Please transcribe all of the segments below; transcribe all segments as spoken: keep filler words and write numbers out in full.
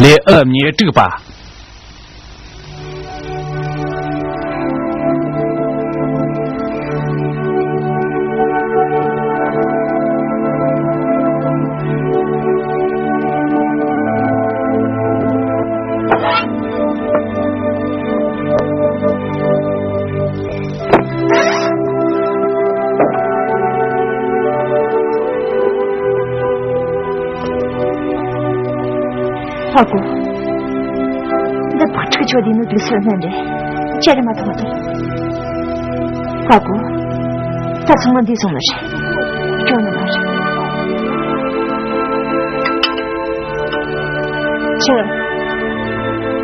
ལེའུ་ཉེར་དྲུག་པ། ཧ་གོ། འདི་ཕག་ཕྲུག་ཁྱོད་འདི་ནི་དུག་སེལ་སྣོད་རེད། ཅི་རེད་མ་ཐོག་ཏུ། ཧ་གོ། ད་སོང་བ་འདི་སོང་ལ་རེད། སྐྱོ་ནི་མ་རེད། ཁྱེད།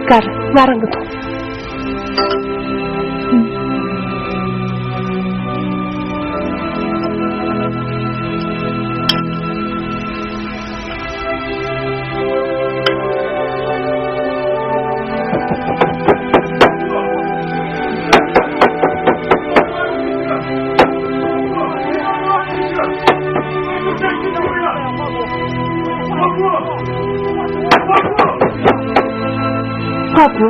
ཀར་ང་རང་གི་ཐོག་ཁོ་ཁོ།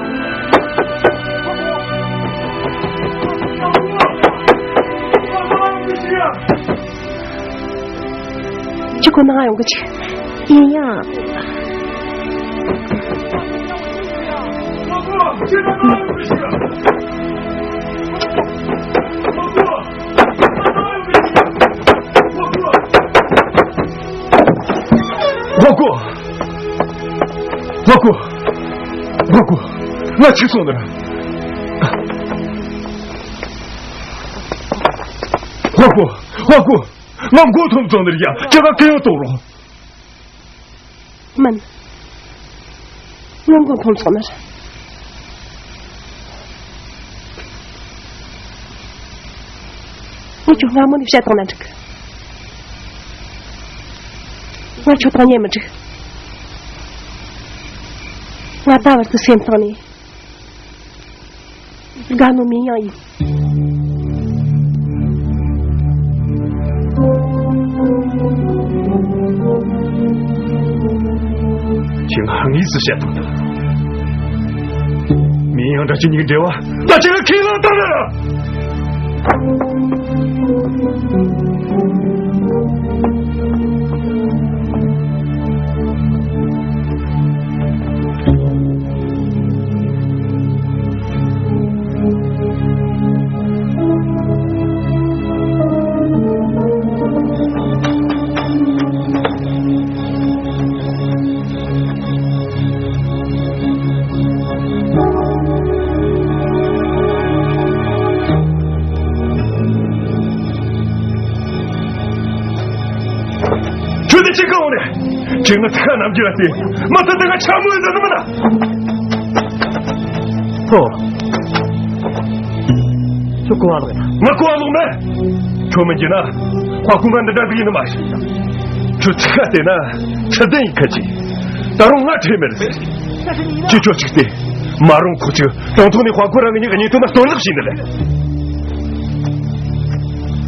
ཁྱོད་ཁོ་ནང་ཡོང་གི་ཅིག་ཡིན་ཡང་། ཧོ་ཀོ། ཧོ་ཀོ། ཧོ་ཀོ། ང་ཅི་སོང་ནི་ར། ཧོ་ཀོ། ཧོ་ཀོ། ང་མགོ་འཐོམས་སོང་ནི་ར་ཡ། ཁྱེད་ཀ་གེ་ཡོ་གཏོང་རོགས། མིན། ང་མགོ་འཐོམས་སོང་ནི་ར། ངས་ཁྱོད་སྔ་མོ་ནས་བཤད་བཏང་ན་འགྲིག་ང་ཁྱོད་དང་ཉལ་མི་འགྲིག་ང་ད་བར་དུ་སེམས་གཏིང་ནས་དགའ་ནོ་མིན་ཡང་ཡིན། ཁྱེད་ང་དངོས་སུ་བཤད་ཐུབ་ཐུབ། མིན་ཡང་འདྲ་ཁྱེད་གཉིས་འབྲེལ་བ་ད་ཁྱེད་ལ་ཁས་བླངས་བཏང་ན། ཁྱོད་དེ་ཅི་གང་འོང་ནས། ཁྱེད་ང་ཚ་ཁ་ནམ་རྒྱུ་ལ་བལྟས། མ་ཚད་དེ་ང་ཆ་མོ་ཡིན་ཟེར་ནི་མིན་ན། ཧོ། ཁྱོད་གོ་བ་ལོག་ཡིན་ན། ང་གོ་བ་ལོག་མེད། ཁྱོད་མིན་གྱི་ན། ཁ་ཁུ་ང་འདི་འདྲ་ཟིག་ཡིན་ནི་མ་རེད། ཁྱོད་ཚ་ཁ་བལྟས་ན། ཚུལ་ལྡན་ཡིན་ཁ་ཅིག་ད་རུང་ང་ཁྲེལ་མེད་ཟེར། ཁྱེད་ཁྱོད་ཅིག་བལྟས། མ་རུང་ཁོ་ཚོས་དང་ཐོག་ནས་དཔའ་རྒོད་རང་གི་མྱིག་གཉིས་ཐོག་མ་གཏོར་བརླག་བྱས་ནི་རེད།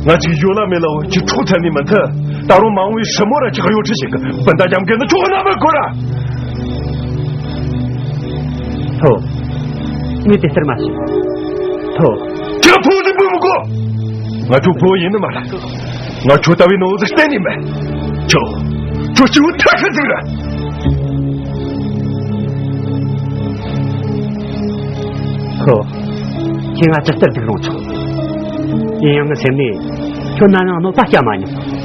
ང་ཅིག་ཡོད་ལ་མེད་ལ་འོ་ཅིག་འཕྲོག་ཚར་ནི་མི་འཐད། ད་རུང་མ་འོངས་པའི་སྲིན་མོ་ར་ཅིག་གཡོ་ཁྲི་ཞིག་གི་བུན་ད་རྒྱབ་འགལ་ནི་ཆོག་ན་མི་དགོས་ར། ཐོ། ངས་དེ་ལྟར་མ་བྱེད། ཐོ། ཁྱེད་ཕོ་ཟིག་འབུད་མི་དགོས། ང་ཁྱོད་ཕོ་ཡིན་ནི་མ་རེད། ང་ཁྱོད་ལྟ་བུའི་ནོར་ཟིག་གཏན་ནས་མེད། ཁྱོད། ཁྱོད་སྐྱིད་པོ་ཐག་ཆོད་ཟིག་རེད། ཁོ། ཁྱེད་ང་ཇི་ལྟར་སྡུག་རུང་ཆོག་ཡིན་ཡང་ངའི་སེམས་ནས་ཁྱོད་ནམ་ཡང་གནོད་པ་བསྐྱལ་མ་མྱོང་།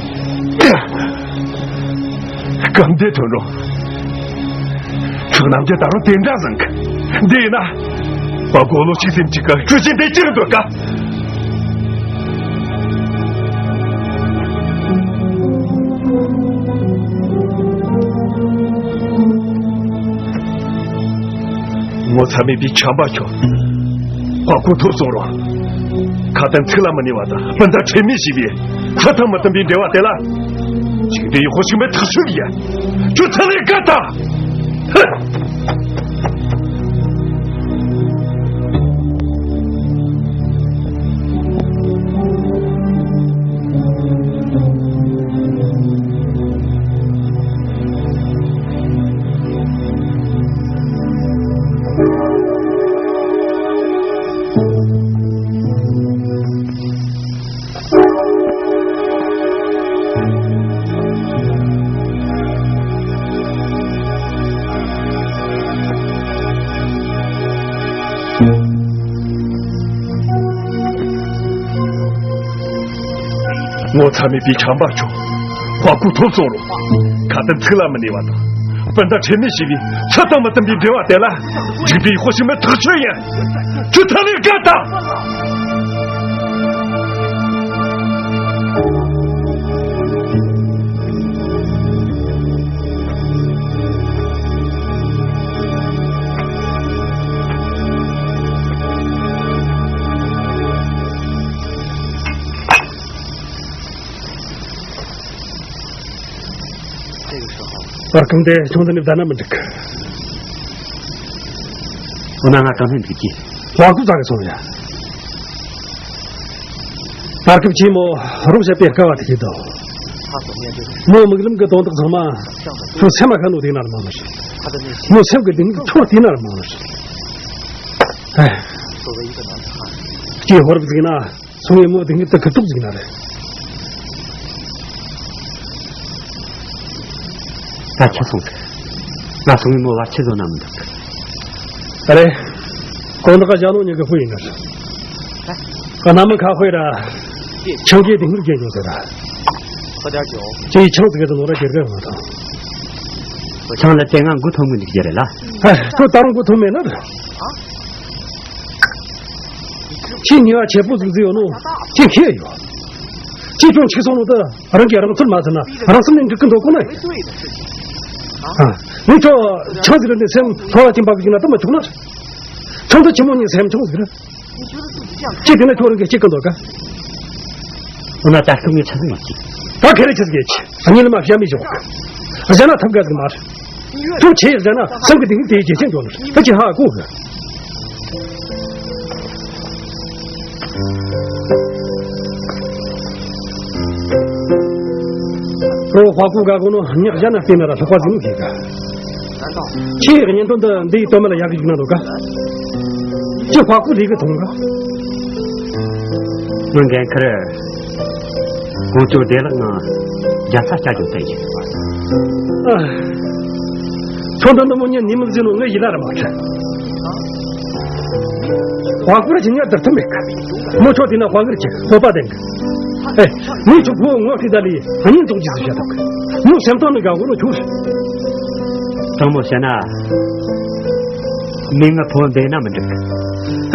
སྐབས་འདིའི་དོན་རུ། ཁྱོད་རྣམས་ཀྱིས་ད་རུང་དེ་འདྲ་བཟང་གི། འདི་ཡིན་ན། དཔའ་རྒོད་བློ་གཅིག་སེམས་གཅིག་གི་སྤྲུལ་ཆེན་དེ་ཅི་རུ་འདོད་ག་ངོ་ཚ་མེད་པའི་ཆམ་པ་ཁྱོད། དཔའ་རྒོད་ཐོབ་སོང་རུང་། ཁ་དན་ཚིག་ལ་མི་ཉན་པ་དང་སྤུན་ཟླ་ཁྲེལ་མེད་བྱས་པའི་ཁ་ཐག་མི་མཐུན་པའི་འབྲེལ་བ་དེ་ལ། ཅིག་འདྲེ་ཡི་ཧོ་ཞིག་མེད་ཐག་ཆོད་ཡ། ཁྱོད་ཚ་ལས་དགའ་ད། ཧི། ངོ་ཚ་མེད་པའི་ཆམ་པ་ཁྱོད། དཔའ་བོའི་ཐོབ་སོང་རུང་། ཁ་དན་ཚིག་ལ་མི་གནས་པ་དང་། སྤུན་ཟླ་ཁྲེལ་མེད་བྱས་པའི་ཚུལ་དང་མི་མཐུན་པའི་འབྲེལ་བ་དེ་ལ། འཇིགས་པའི་དཔའ་ཞུམ་མེད་ཐག་ཆོད་ཡིན། ཁྱོད་ཐ་ནས་བཀལ་དང་། བར་སྐབས་འདི་ཆུང་དུ་ནི་བསྡད་ན་མི་འགྲིག་འོ་ན་ང་གང་ནས་འགྲིག་གི། ལག་ཏུ་བཙག་གི་སོང་ཡ། བར་སྐབས་ཀྱི་མོ་རོགས་བྱེད་པའི་དཀའ་བ་དེ་ཡིན་དོ། མོ་མིག་ལམ་གྱི་དོན་དག་ཚང་མ་ཁྱོད་སེམས་མ་ཁ་ནོ་དེ་ན་མང་ནོ་ཞིག་མོ་སེམས་ཀྱི་གདིང་ཁྱོད་དེ་ན་མང་ནོ་ཞིག་ཨེ། སྐྱེས་ཧོར་བཟིག་ན། སོང་ངས་མོ་དེ་ངས་ད་གི་ཐུག་ཟིག་ན་རེད། ད་ཆི་སོང་ཟིག་ང་སོང་ངས་མོ་བར་ཆི་བཟོ་ན་མི་འདུག་ཨ་རེ། གོང་དག་ག་ཞག་ལོ་ཉི་གི་ཧུ་ཡིན་ན་རེད། ཨ་ན་མི་ཁ་ཧོས་ར། ཆང་གིས་དེ་ངུར་རྒྱལ་ཡོང་ཟེར་ར། ཁྱེད་ཡི་ཆང་ཟིག་གི་ནོ་ར་རྒྱལ་ག་མ་དང་། ཆང་ལ་དེ་ང་མགོ་ཐོམ་གི་འདུག་རྒྱུ་རེད་ལ། ཨ་ཁྱོད་ད་རུང་མགོ་ཐོམ་མེད་ན་རེད། ཁྱེད་ཉེས་པ་ཆེ་པོ་ཟིག་ཟིག་ཡོད་ནོ། ཁྱེད་ཁེ་ཡོད། ཁྱེད་ཅུང་ཆེ་སོང་ནོ་ད་རང་གིས་རང་ཚུར་མ་ཟིན་ན་རང་སེམས་ནས་འགྲིག་གི་འདུག་གོ་ནི། ཨ། ངས་ཁྱོད་ཆང་ཟིག་རེད་འདི་སེམས་ལྷོ་བ་ཅན་པ་གི་ན་ད་མ་ཆུག་ན། ཆང་ད་ཆི་མོ་ཉིད་སེམས་ཆུང་ཟིག་རེད། ཁྱེད་དེ་ན་ཁྱོད་རང་གིས་སྐྱིད་གི་འདུག་ག་འོ་ན་ད་ཁྱོད་ངས་ཆི་ཟིག་ཡིན་གྱི། ད་ཁེ་རེ་ཆི་ཟིག་ཡིན་གྱི། ཨ་ཉིད་ལ་མ་བཤད་མི་ཞོག་ག་བཤད་ན་ཐབས་དགའ་ཟིག་མ་རེད། ཁྱོད་ཆེ་ཡག་ཟེར་ན་སེམས་ཀྱི་དེ་ངས་དེའི་རྗེས་ཤན་འགྲོ་ནི་ད་ཅི་ཧ་གོ་གི། རོ་ཧྭ་ཀུ་ག་གོ་ནོ་ཉག་བཞག་ན་བལྟས་ན་ར་ལྷག་པ་ཟིག་མི་ཤེས་ག་ཁྱེད་ཀྱི་གཉེན་དོན་འདི་འདིའི་དོན་མེད་ལ་ཡག་གི་ཞིག་ན་འདུག་ག་ཁྱེད་ཧྭ་ཀུ་ལས་གི་ཐོང་ག་ང་འགན་ཁུར། ཀོང་ཇོ་བདེ་ལེགས་ངང་རྒྱལ་ས་བསྐྱལ་རྒྱུ་དེ་ཡིན། ཨ། ཁྱོད་འདི་འདི་མོ་ཉན་ནི་མི་ཟིན་ནོ་ངའི་ཡིད་ལ་ར་མ་ཁྲལ། དཔའ་བོར་ཇི་སྙེད་དུ་ཐུབ་མེད་ཀ་མོ་ཁྱོད་དེ་ན་དཔའ་ངར་གྱི་སྤོབས་པ་ལྡན་གི་ཨེ། མི་ཁྱོད་ཕོ་ངོ་ཤེས་ད་ལི་གཉིས་འཛོག་ཅི་ཟིག་བྱ་ཐུབ་གི་མོ་སེམས་ཐོག་ནི་དགའ་བོ་ནོ་ཁྱོད་རེད། དྲང་མོ་བཤད་ན། མི་ང་ཕོ་འདས་ན་མི་འགྲིག་གི་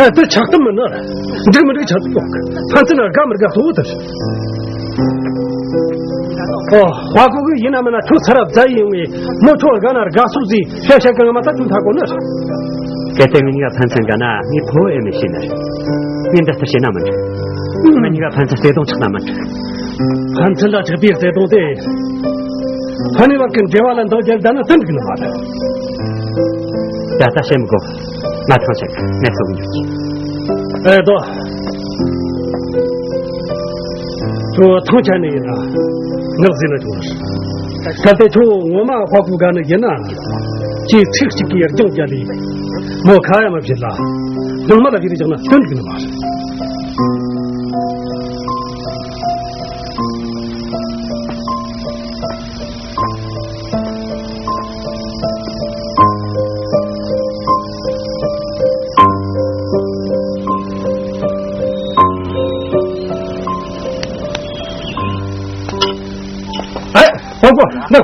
ཨེ། དེ་ཆགས་གཏམ་མིན་ན། འགྲིག་མི་འགྲིག་ཆགས་གཏམ་ཡོང་གི་ཕན་ཚུན་ན་དགའ་མི་དགའ་གཙོ་བོ་དེ་རེད། ཨོ། དཔའ་བོ་གི་ཡིན་ན་མིན་ན་ཁྱོད་ཚ་རབ་རྫ་ཡིན་བས་མོ་ཁྱོད་དགའ་ན་དགའ་སོ་ཟིག་ཤ་ཤ་གང་མ་ཐག་ཁྱོད་ཐག་གོ་ནི། གལ་ཏེ་ང་གཉིས་ཀ་ཕན་ཚུན་དགའ་ན་ངའི་ཕོ་བོ་ཨེ་མི་ཤེས་ནི། ངས་འདི་ལྟར་བྱས་ན་མི་འགྲིག་ང་གཉིས་ཀ་ཕན་ཚུན་བརྩེ་དུང་ཆགས་ན་མི་འགྲིག་ཕན་ཚུན་ལ་ཆགས་པའི་བརྩེ་དུང་དེ། ཕ་ནི་བར་གྱི་འབྲེལ་བ་ལ་འདང་རྒྱལ་ལྡན་ན་བསྟུན་འགྲིག་ནི་མ་རེད། ད་ལྟ་བཤད་མི་དགོས། ང་ཐང་ཆད་ངས་གསོ་གི་འཇུག་གི་ཨེ་དོ། ཁྱོད་ཐང་ཆད་ནས་ཡིན་ན་ངག་ཟིན་ན་ཆོག་རེད། གལ་ཏེ་ཁྱོད་ངོ་མ་དཔའ་བོ་དགའ་ནི་ཡིན་ན། ཁྱེད་ཚིག་གཅིག་གིས་རྒྱང་རྒྱག་ལས། མོ་ཁ་ཡ་མ་བྱེད་ལ། ནང་མ་ལ་བྱེད་རྒྱག་ན་སྟོན་གི་ནི་མ་རེད། ཨེ། ཧོ་གོ། ན།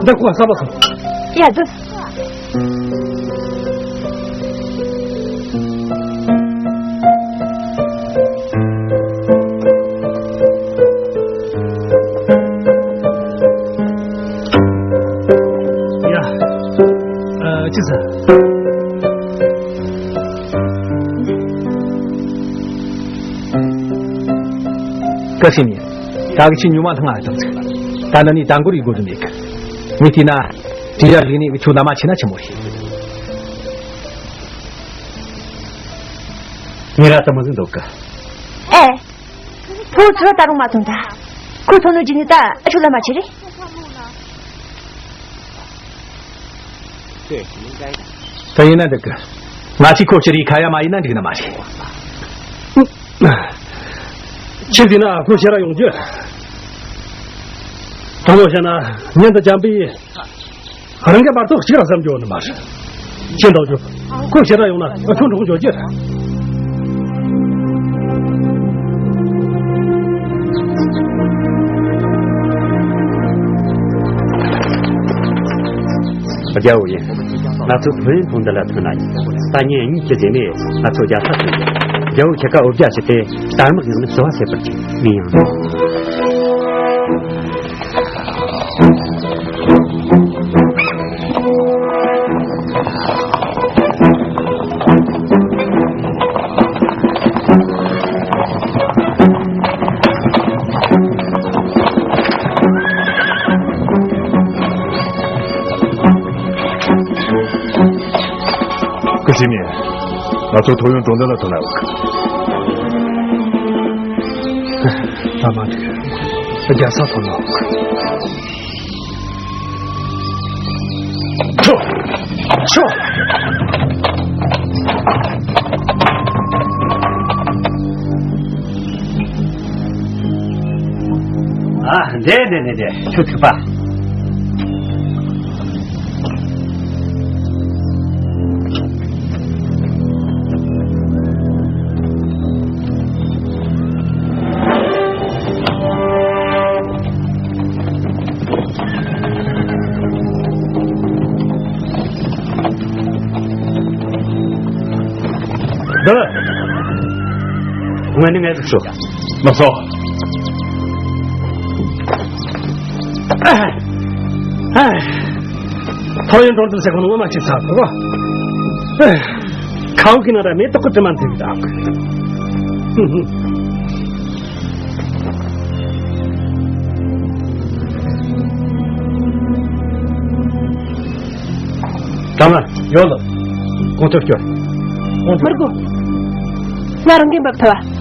ད་ཁོ་ས་པ་སོ། ཡ་ད། ཡ། ཨ། ཅི་ཟེར། བཀའ་ཤེས་ནི། ད་གི་ཆི་ཉུང་མ་ཐང་ཨ་ཐང་ཚིག་ད་ན་ནི་ད་མགོ་རི་དགོས་དུ་མེད་གི་མི་དེ་ན། དྲི་ཡ་རིག་ནི་ཁྱོད་ན་མ་ཆེ་ན་ཆེ་མོ་རེད། ངེད་ར་ད་མ་ཟིན་འདུག་གི་ཨེ། ཕོ་ཚོ་ད་རུང་མ་ཐོན་ད། ཁོ་ཐོན་ནོ་ཇི་ནི་ད་ཨ་ཆུ་ལ་མ་ཆེ་རེད། ད་ཡིན་ན་འགྲིག་གི་ང་ཚོས་ཁོ་ཕྱིར་ཡི་ཁ་ཡ་མ་ཡིན་ན་འགྲིག་ནི་མ་རེད། ཁྱེད་འདི་ན་ཁོ་ཕྱིར་ར་ཡོང་རྒྱུ། དྲང་མོ་བཤད་ན་ཉིན་དུ་འཇམ་པའི། རང་གི་བར་དོ་གཅིག་ར་བསམ་རྒྱུ་ནི་མ་རེད། ཤེས་འདོགས་རྒྱུ། ཁོ་ཕྱིར་ར་ཡོང་ན་ཁྱོད་འགྲོ་འགྱོ་རྒྱུ་རེད། རྒྱལ་བོ་ཡིན། ང་ཚོ་ཐོ་ཡོན་ཀྲོང་འདི་ལ་ཐོན་ན་ཡིན། ས་ཉིན་གཉིས་ཀྱི་རྗེས་ནས་ང་ཚོ་རྒྱལ་ས་ཐོན་ཡོད། རྒྱལ་བོ་ཁྱེད་ཀ་འོ་བརྒྱལ་བྱས་ཏེ་དར་དམག་ཡང་ནས་བྱ་བ་བྱེད་པར་བྱེད། མི་ཡང་། ཀུ་ཤི་ནི། ང་ཚོ་ཐོ་ཡོན་གྲོང་རྡལ་ལ་ཐོན་ན་ཡོད། ཨ་མ་དེ། རྒྱལ་ས་ཐོན་ན་ཡོད། ཆོ། ཆོ། ཨ། འདེ་འདེ་འདེ་འདེ། ཁྱོད་ཐུག་པ། འདི། ངས་ནི་ངས་ཟིག་ཤོག་ལགས་སོ། ཐོ་ཡོན་གྲོང་རྡལ་ཟེར་གོ་ནོ་ངོ་མ་ཅིག་ཚ་གོ། ཁའུ་གི་ནང་ར་མེ་ཏོག་གི་དྲི་མ་འཛིན་གི་ད། ཀྲང་ཨ། ཡོད་ལགས། ཀོང་ཇོ་སྐྱོར། མི་དགོས། ང་རང་གིས་འབབ་ཐུབ་བ།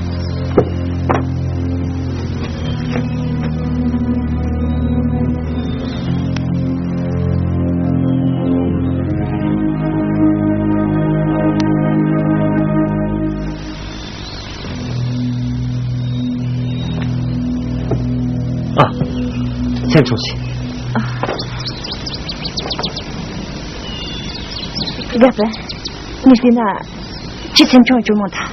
ཨ། སེམས་ཆུང་བྱོས། རྒྱལ་པོ། ངས་བལྟས་ན་ཁྱེད་སེམས་ཆུང་ཅུང་མང་ཐལ།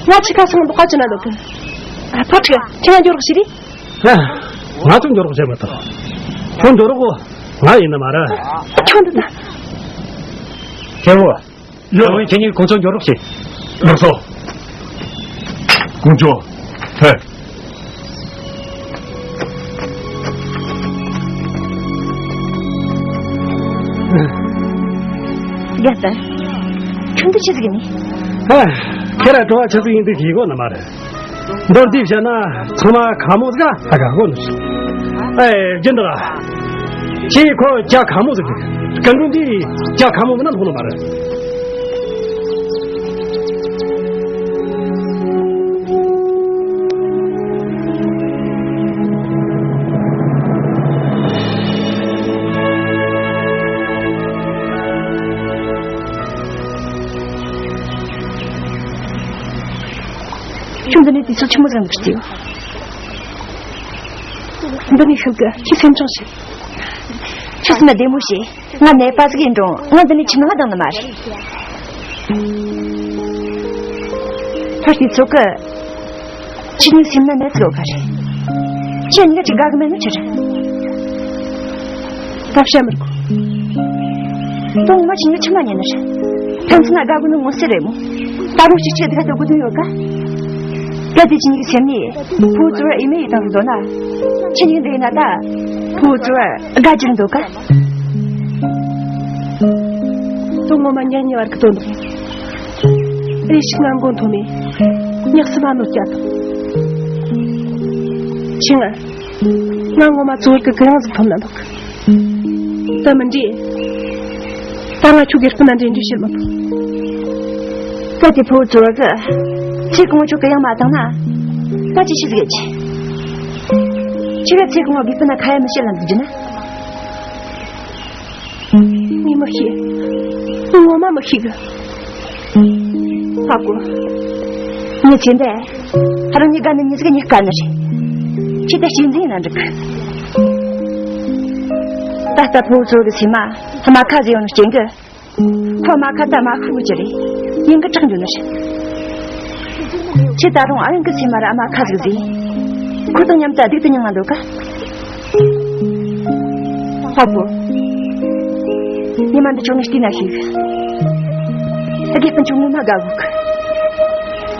ང་ཁྱེད་ཁ་སང་ལོག་ག་ཅི་ན་ལོག་གི། ཨ། ཕོ་ཁྲི། ཁྱེད་ང་འགྱོ་རོགས་བྱེད་རེ། ཨ། ང་ཚོ་འགྱོ་རོགས་བྱེད་མ་ཐུབ། ཁྱོད་འགྱོ་རོགས་གོ། ང་ཡིན་ན་མ་རེད། ཁྱོད་འདི་ད། ཁྱེད་བོ། ཡོད། ཁྱེད་གཉིས་ཁོང་ཚོ་འགྱོ་རོགས་བྱེད། ལགས་སོ། ཀོང་ཇོ། ཧེ། རྒྱལ་པོ། ཁྱོད་འདི་ཆི་ཟིག་ཡིན་ནི། ཨ། ཁྱེད་ར་བྲོ་བ་ཆི་ཟིག་ཡིན་འདུག་ཤེས་གོ་ནི་མ་རེད། མདོར་བསྡུས་བཤད་ན་ཚང་མ་ཁ་མོ་ཟིག་ཨ་དགའ་གོ་ནི། ཨེ། རྒྱུན་དུ་ར། ཁྱེད་ཁོ་ཇ་ཁ་མོ་ཟིག་སྐུ་མགྲོན་འདི་ཇ་ཁ་མོ་མིན་ན་མཐོང་ནི་མ་རེད། ཁྱོད་འདི་ནས་དུས་ཚོད་ཆི་མོ་ཟིག་འདུག་ཤེས། འདི་ནས་ཤུལ་གི་ཁྱེད་སེམས་ཆུང་བྱོས། ཁྱོད་སེམས་ན་བདེ་མོ་བྱོས། ང་ནད་པ་ཟིག་ཡིན་རུང་ང་འདི་ནས་ཁྱིམ་ནང་ང་བཏང་ནི་མ་རེད། ཕར་དུས་ཚོད་གི་ཁྱེད་གཉིས་སེམས་ན་ནད་ཟིག་ཡོད་ག་རེད། ཁྱེད་གཉིས་ཀ་ཅིག་དགའ་གི་མེད་ནི་ཆི་རེད། ད་བཤད་མི་དགོས། དོན་ངོ་མ་ཁྱེད་གཉིས་ཁྱིམ་ན་ཉལ་ནི་རེད། ཕན་ཚུན་ན་དགའ་དགོས་ནི་མངོན་གསལ་རེད་མོ། ད་རུང་གཅིག་གཅིག་སྡུག་ག་སྡོད་དགོས་དོན་ཡོད་ག། གལ་ཏེ་ཁྱེད་གཉིས་ཀྱི་སེམས་ནས་ཕུ་བོ་ཚོར་ཨེ་མེ་ཡི་དང་ཟིག་འདོད་ན། ཁྱེད་གཉིས་འདི་ཡིན་ན་ད་ཕུ་བོ་ཚོར་དགའ་རྒྱུར་འདོད་ག། དོན་ངོ་མ་ཉལ་ཉལ་བར་གི་དོན་དག་རེ་ཞིག་ང་མགོ་མཐོ་མེད། ཉག་སི་མ་ནོར་སྐྱ་དང་། ཁྱེད་ང་། ང་ངོ་མ་ཚོར་གི་གི་རང་ཟིག་ཐོན་ན་འདུག་ད་མི་འདྲི། ད་ང་ཁྱོད་གི་སྤུན་ན་འདྲེ་འདྲེ་བྱེད་མི་ཐུབ། གལ་ཏེ་ཕུ་བོ་ཚོར་གི་ཚེ་གང་བོ་ཁྱོད་གི་ཡང་མ་བཏང་ན། ང་ཅི་ཞིག་ཟིག་ཡེད་ཆི། ཁྱེད་ཀ་ཚེ་གང་བོ་གི་སྤུན་ན་ཁ་ཡ་མི་བྱེད་ལ་འདུག་རྒྱུ་ན། ངས་མི་ཤེས། ངས་ངོ་མ་མི་ཤེས་གི། ཨ་ཀོ། ངས་ཁྱེད་འདས། ཧ་རང་ཉིད་དགའ་ནི་ཉིད་ཟིག་ཉིད་དཀའ་ནི་རེད། ཁྱེད་ད་གཅེས་འཛིན་ཡིན་ན་འགྲིག་གི། ད་ལྟ་ཕུ་བོ་ཚོ་གི་སེམས་མ་རྨ་ཁ་ཟིག་ཡོང་ནི་རྐྱེན་གི། ཁོ་རྨ་ཁ་ད་མ་ཤི་བོ་ཅི་རེད། ཡིན་གི་དྲག་འགྱོ་ནི་རེད། ཁྱེད་ད་རུང་ཨ་ཡོང་གི་སེམས་མ་ར་རྨ་ཁ་ཟིག་ཟིག་ཁོ་དང་མཉམ་དུ་སྡུག་ཏུ་མྱངས་ན་འདོད་ག། ཨ་བོ། ཉི་མ་འདི་ཆུང་ངུ་སྟེང་ན་ཞིག་དགེ་སྤུན་ཆུང་ངུ་མ་དགའ་གི།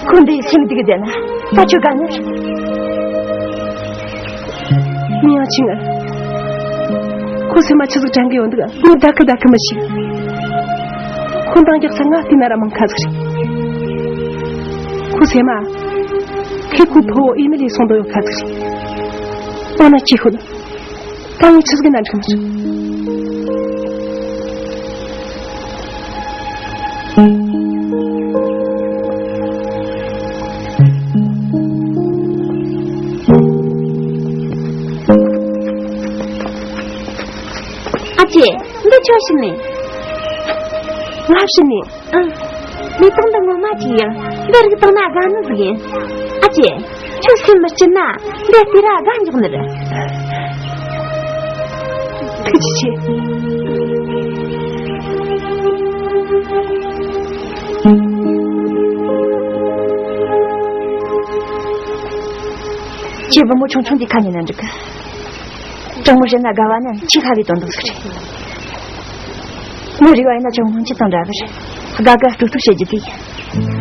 ཁོ་འདི་སེམས་སྡུག་བསྡད་ན་ད་ཆོས་དགའ་ནི། མི་ཡང་ཆིང་ཨ། ཁོ་སེམས་མ་ཆི་ཟིག་དྲན་གི་ཡོད་འདུག་ངས་བདག་གི་བདག་གི་མི་ཤེས། ཁོ་འདང་རྒྱག་ས་ང་བལྟས་ན་ར་མང་ཁ་ཟིག་རེད། ཁོ་སེམས་མ། ཁོས་ཁོའི་ཕུ་བོ་ཨེ་མི་ལི་སོང་དོ་ཡོད་ཁ་ཟིག་རེད། འོ་ན་ཅི་ཤོད། ད་ངས་ཆི་ཟིག་ན་འགྲིག་མི་ཆོག་ཨ་ཅེ། འདི་ཁྱོད་བྱིན་ནས། ང་བྱིན་ནས། ཨང་། ལས་དོན་འདི་ངོ་མ་ཅིག་ཡིན། འདི་རིག་བཏང་ན་དགའ་ནི་ཟིག་ཡིན། ཨ་ཅེ། ཁྱོད་སེམས་མི་སྐྱིད་ན་འདི་ལྟོས་ར་དགའ་འཇོག་ནི་རེད། ཐུགས་རྗེ་ཆེ། ཁྱེད་བུ་མོ་ཆུང་ཆུང་འདི་ཁ་ཉན་ན་འགྲིག་གི། དྲང་མོ་བཤད་ན་དགའ་བ་ནི་ཆེས་སླ་བའི་དོན་དག་ཟིག་རེད། མི་རིགས་བ་ཡིན་ན་ཅང་སྔོན་ཆད་དང་འདྲ་གི་རེད། དགའ་དགའ་སྤྲོ་སྤྲོ་བྱེད་རྒྱུ་དེ་ཡིན།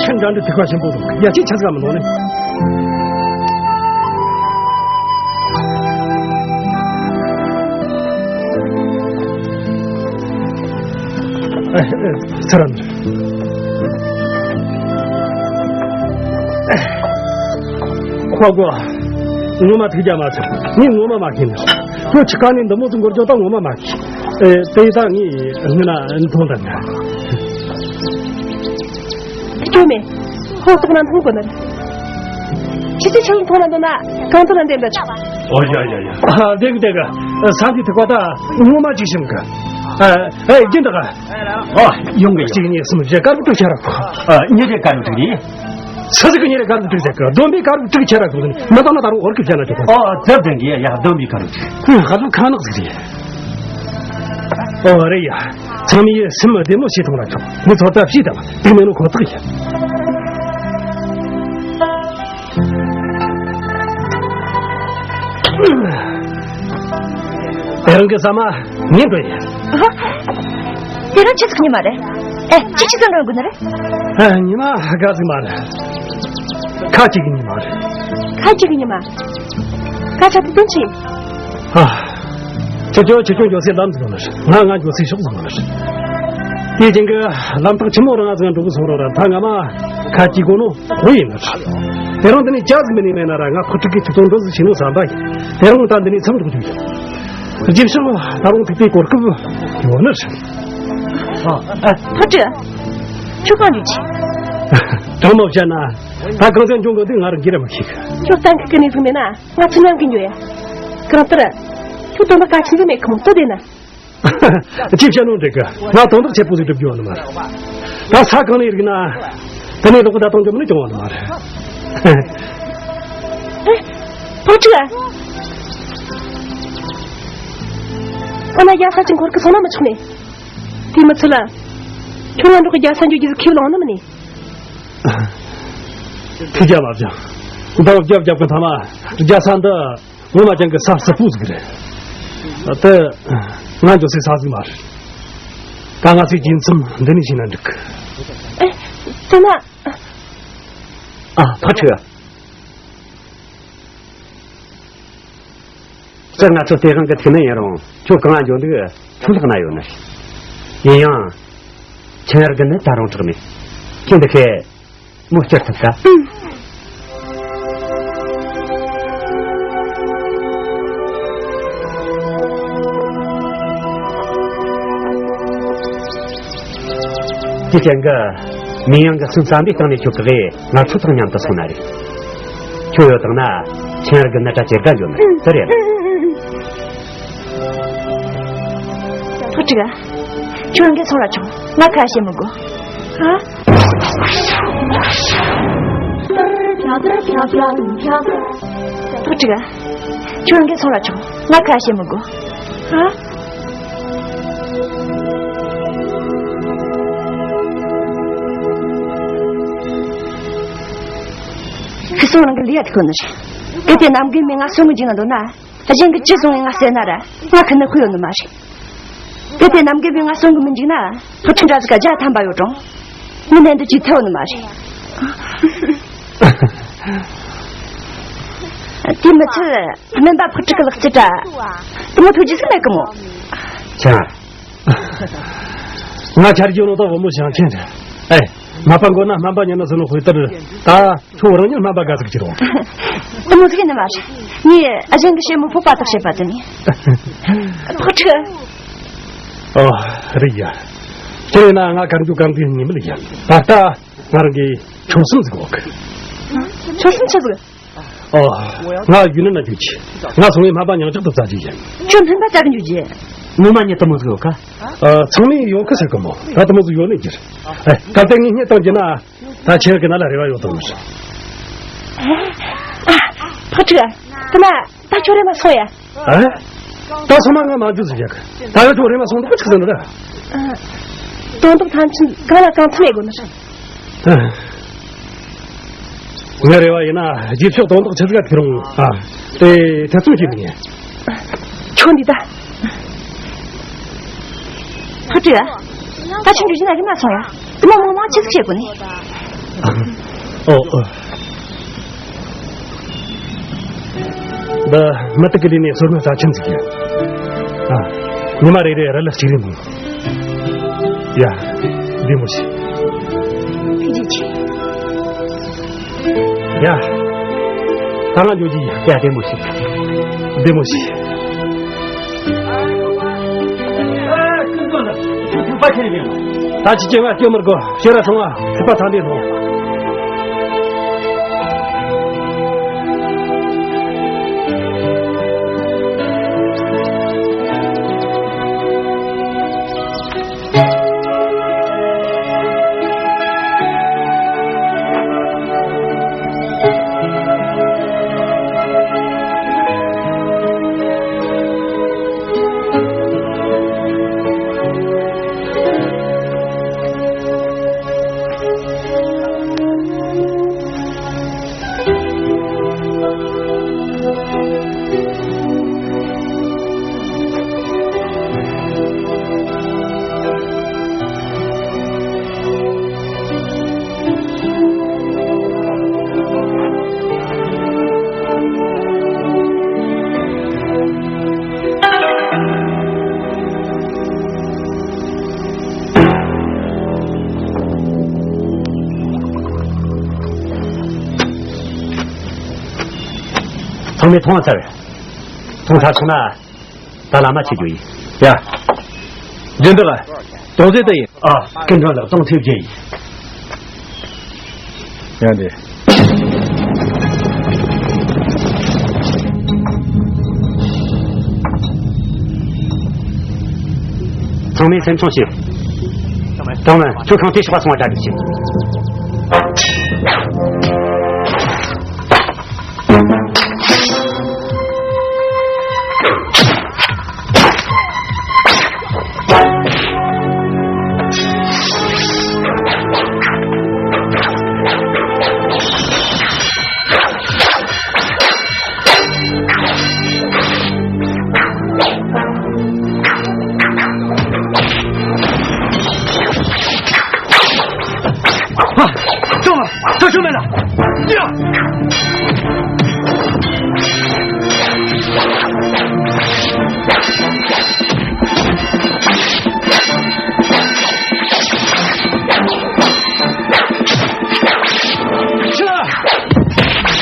ཁྱེད་འདྲ་འདྲ་ཐིགས་པ་ཆེན་པོ་འདུག་ཡ་ཅིག་ཆ་ཚང་མི་འདུག་ནི། ཨ། ཨ། ཚར་ར་འདུག་ཁོ་གོ། ངོ་མ་ཐུགས་རྒྱལ་མ་ཚོམ། ངས་ངོ་མ་མ་ཤེས་ནི། ཁྱོད་ཆི་ཁ་ནས་འདི་མོ་ཚོ་འགོར་རྒྱུ་ད་ངོ་མ་མ་ཤེས། ཨེ། དེ་ད་ངས་སྔོན་ན་མཐོང་དང་། ཁྱོད་མེད། ཧོ་ཏོག་ན་མཐོང་གོ་ནི། ཁྱི་ཁྱི་ཆི་མཐོང་ན་འདོད་ན་གང་དུ་ན་འདེམས་པ་ཆགས། ཨོ་ཡ་ཡ་ཡ། ཨ། དེ་གི་དེ་གི། ས་འདི་ཐུག་པ་ད་ངོ་མ་ཅིག་ཤིམ་གི། ཨ། ཨེ། རྒྱུན་དག་ཨ། ཡོང་གི། གཅིག་གཉིས་གསུམ་བཞི། དཀར་པོ་དྲུག་ཆ་ར་ཕོག་ཨ། ཉི་རེ་དཀར་པོ་དྲུག་རེད། ས་ཟིག་གི་ཉི་རེ་དཀར་པོ་དྲུག་ཟེར་གི། བསྡོམས་པས་དཀར་པོ་དྲུག་ཆ་ར་ཕོག་ནི་མི་ལྟ་ན་ད་རུང་འོར་གི་བྱ་ན་ཅོག་ཨོ། ཚབ་དྲན་གི་ཡ། བསྡོམས་པས་དཀར་པོ་དྲུག་ཁོས་ཧ་ལམ་ཁ་ནག་ཟིག་རེད། ཨོ་རེད་ཡ། ཚང་མས་སེམས་བདེ་མོ་བྱེད་ཐུབ་ན་ཆོག་ངས་ཚོད་ལྟ་བྱས་དང་དེ་མེད་ནོ་ཁོ་ཐག་ཡིན། དེ་རིང་གི་ཟ་མ་ངས་འགྲོ་ཡིན། དེ་རིང་ཆི་ཟིག་ཉི་མ་རེད། ཨེ། ཅི་ཆི་ཟིག་འགྲོ་དགོས་ནི་རེད། ཨ། ཉི་མ་དགའ་ཟིག་མ་རེད། ཁ་ཅིག་གི་ཉི་མ་རེད། ཁ་ཅིག་གི་ཉི་མ། ཁ་ཆ་དུ་དོན་ཆི། ཨ། ཁྱེད་ཚོ་ཁྱེད་ཚོ་འགྱོ་སའི་ལམ་ཟིག་ལ། ང་ང་འགྱོ་སའི་ཕྱོགས་ཟིག་ལ། དེ་རྗེས་གི་ལམ་ཐག་ཆེན་མོ་རང་ང་ཟིག་འགྲོ་གི་སོང་རོགས་ར། ད་ང་མ་ཁ་ཅིག་གོ་ནོ་ཧོ་ཡིན་ནི། དེ་རིང་འདི་ནས་ཇ་ཟིག་མི་ནི་མེད་ན་ར། ང་ཕག་ཕྲུག་གི་ཁྱེད་ཚོ་འགྲོ་ཟིག་བྱེད་ནོ་བསམ་པ་ཡིན། དེ་རིང་ད་འདི་ནས་མཚམས་འཇོག་རྒྱུ་ཡིན། རྗེས་ཕྱོགས་ད་རུང་ཐུག་པའི་གོ་སྐབས་ཡོད་ནི། ཨ། ཨ། ཕག་ཕྲུག་ཁྱོད་གང་འཇུག་ཆེ། དྲང་མོ་བཤད་ན། ད་གང་ཚེ་འབྱུང་གི་འདུག་ང་རང་གིས་ར་མི་ཤེས་གི། ཁྱོད་གཏན་འཁེལ་གི་གནས་ཟིག་མེད་ན་ང་ཚོ་མཉམ་གི་འགྱོ་ཡ། གང་ལྟར། ཁྱོད་དོན་དག་གལ་ཆེན་ཟིག་མེད་ཁོམ་ལྟོས་བསྡད་ན། ཅི་བཤད་ནོ་འགྲིག་གི། ང་དོན་དག་ཆེ་པོ་ཟིག་སྒྲུབ་རྒྱུ་ཡོད་ནི་མ་རེད། ད་ས་གང་ནས་རིག་ན། དེ་ནས་ལོག་ད་གཏོང་རྒྱུ་མིན་ནི་བྱུང་བ་ནི་མ་རེད། ཨེ། ཕག་ཕྲུག་ཨ། ཁོ་ན་རྒྱལ་ས་ཅིག་འཁོར་གི་སོང་ན་མི་ཆོག་ནི། དེ་མི་ཚད་ལ། ཁྱོད་ང་འགྲོགས་གི་རྒྱལ་ས་འགྱོ་རྒྱུ་ཟིག་ཁས་བླངས་ནི་མིན་ནི། ཐུགས་རྒྱལ་མ་བྱུང་། མདང་རྒྱབ་རྒྱབ་གི་མཐའ་མ་རྒྱལ་ས་འདི་ངོ་མ་ཅང་གི་ས་སྲིད་པོ་ཟིག་རེད། དེ་ང་འགྱོ་སའི་ས་ཟིག་མ་རེད། ད་ང་ཚོས་རྒྱུན་མཚམས་འདི་ནས་བྱས་ན་འགྲིག་གི། ཨེ། དེ་ན། ཨ། ཕག་ཕྲུག་ཟེར། ང་ཚོ་དེ་དབང་གི་ཐུག་ནི་ཡིན་རུང་ཁྱོད་གང་ང་འགྱོ་འདུག་ཁྱོད་ལག་ན་ཡོད་ནི་རེད། ཡིན་ཡང་། ཆིང་ཨར་གི་ནི་ད་རུང་དྲག་མེད། ཁྱེད་འདི་ཁའི་མོ་བསྐྱུར་ཐུབ་ད། དེ་ཅན་གི་མིན་ཡང་གི་སེམས་བསམ་པའི་སྟེང་ནས་ཁྱོད་གི་ང་ཚོ་དང་མཉམ་དུ་སོང་ན་རེད། ཁྱོད་ཡོད་དང་ན་ཆིང་ཨར་གི་ནི་གྲ་ཇེ་དགའ་འགྱོ་ནི་རེད། དེ་རེད། ཐུགས་རྗེ་ཆེ། ཁྱོད་འགན་སོང་ལ་ཆོག་ང་ཁ་ཞེ་མི་དགོས། ཨ། ཐུགས་དྲི་ག་ཁྱོད་འགན་སོང་ར་ཆོག་ང་ཁ་ཞེ་མི་དགོས། ཧ། ཁི་སོང་རང་གི་ལས་ཡ་དེ་ཁོ་ནི་རེད། གལ་ཏེ་ནམ་རྒན་མས་ང་སོང་གི་འཇུག་ན་འདོད་ན། གཞན་གྱིས་ཅི་གསུང་ཡང་ང་གསན་ན་ར་ང་ཁི་ནི་ཁུ་ཡོད་ནི་མ་རེད། གལ་ཏེ་ནམ་རྒན་མས་ང་སོང་གི་མི་འཇུག་ན་ཕུ་ཁྲི་འདྲ་ཟིག་ག་རྒྱ་ཐམ་པ་ཡོད་རུང་། ངི་ནན་དུ་ཅིག་ཐལ་ནི་མ་རེད། དེ་མི་ཚད་སྨན་པ་ཕུ་ཁྲི་གི་ལག་རྩལ་དྲ་དེ་མོ་ཐུགས་རྗེ་ཟིག་མེད་གི་མོ། ཆ། ང་ཆར་གྱི་ལོ་ཏོག་བུ་མོ་ཞང་ཆེན་རེད། ཨེ། མ་པ་མགོ་ན་སྨན་པ་ཉན་ན་སུ་ནོ་དཔེ་ལྟར་ད་ཁྱོད་རང་ཉིད་སྨན་པ་དགའ་ཟིག་གྱུར་རོ། དེ་མོ་ཟིག་ནི་མ་རེད། ངས་ཨ་ཞང་གི་ཞེ་མོ་ཕོ་པ་དག་བྱེད་པ་དེ་ནི། ཕོ་ཁྲི། ཨོ། རེད་ཡ། དེ་ཡིན་ན་ང་གར་འཇུག་གམ་དུས་ཉིན་མོ་ལ་ཡ། ད་ལྟ་ང་རང་གི་ཆོད་སེམས་ཟིག་འོག་ཆོད་སེམས་ཆི་ཟིག་ཨོ། ང་ཡུན་ནན་ན་འཇུག་གི་ང་སོང་ངས་སྨན་པ་ཉག་ཆག་ཏུ་བཙལ་གྱི་ཡིན། ཁྱོད་སྨན་པ་བཙལ་གི་འཇུག་གི་ངོ་མ་ཉིད་དེ་མོ་ཟིག་ཡོད་ཀ་ཨ། ཚང་མས་ཡོད་ཁི་ཟེར་གི་མོ། ད་དེ་མོ་ཟིག་ཡོད་ནི་གྱིར། ཨེ། གལ་ཏེ་ངས་རྙེད་བཏང་གྱི་ན། ད་ཁྱེད་ཀྱི་ན་ལ་རེ་བ་ཡོད་དམ། ཨ། ཕ་ཁྲི། དེ་ན་ད་ཁྱོད་རེ་མ་སོང་ཡ། ཨ། ད་སོང་མ་ང་མ་འཇུ་ཟིག་ཡ། ད་ཡོད་ཁྱོད་རེ་མ་སོང་འདུག་ཆི་ཟེར་ན་ར། ཨ། དོན་དག་ཐམས་ཅད་གང་ལ་གང་འཚམ་ཡེ་དགོས་ནི་རེད། ཨ། ངའི་རེ་བ་ཡིན་ན་རྗེས་ཕྱོགས་དོན་དག་ཆི་ཟིག་ཐུག་རུང་། ཨ། དེ་ཐེ་ཚོམ་བྱེད་མི་ཉན། ཁྱོད་འདི་ད། ཕ་ཁྲི། ད་ཁྱོད་འཇུ་བཞིན་ན་རིམ་ལ་སོང་ཡ། དེ་མོ་མང་མང་ཆི་ཟིག་བྱེད་དགོས་ནི། ཨོ་ཨོ། ད་མི་དག་གི་ལས་ནས་སོར་མོ་རྩ་ཆེན་ཟིག་ཡ། ཨ། ཉི་མ་རེ་རེ་ར་ལ་གཅིག་རེ་མོ། ཡ། བདེ་མོ་བྱོས། ཐུགས་རྗེ་ཆེ། ཡ། ད་ང་འགྱོ་རྒྱུ་ཡིན། ཡ། བདེ་མོ་བྱོས། བདེ་མོ་བྱོས། ད་ཅི་སྐྱེ་བ་སྐྱེ་མི་དགོས། ཤེས་ར་སོང་བ་ཚིག་པ་ཚང་དེ་ལྷུང་། ཚང་མས་མཐོང་ཚར། མཐོང་ཚར་སོང་ན། ད་ལམ་མ་ཆས་རྒྱུ་ཡིན། ཡ། སྦྱིན་བདག་ལ། དོང་ཟེ་ཏི་ཡིན། ཨ། སྐུ་མགྲོན་ལགས་དོང་ཐེབས་རྒྱུ་ཡིན། ཡ་འདི། ཚང་མས་སེམས་ཆུང་བྱོས། ཀྲང་མན། ཁྱོད་ཁང་དེ་ཕྱོགས་པ་སོང་བ་གྲ་སྒྲིག་བྱོས། ཨ། ཙོང་ལགས། ད་ཤོད་མེད་ལ། ཡ། ཤི་ལ།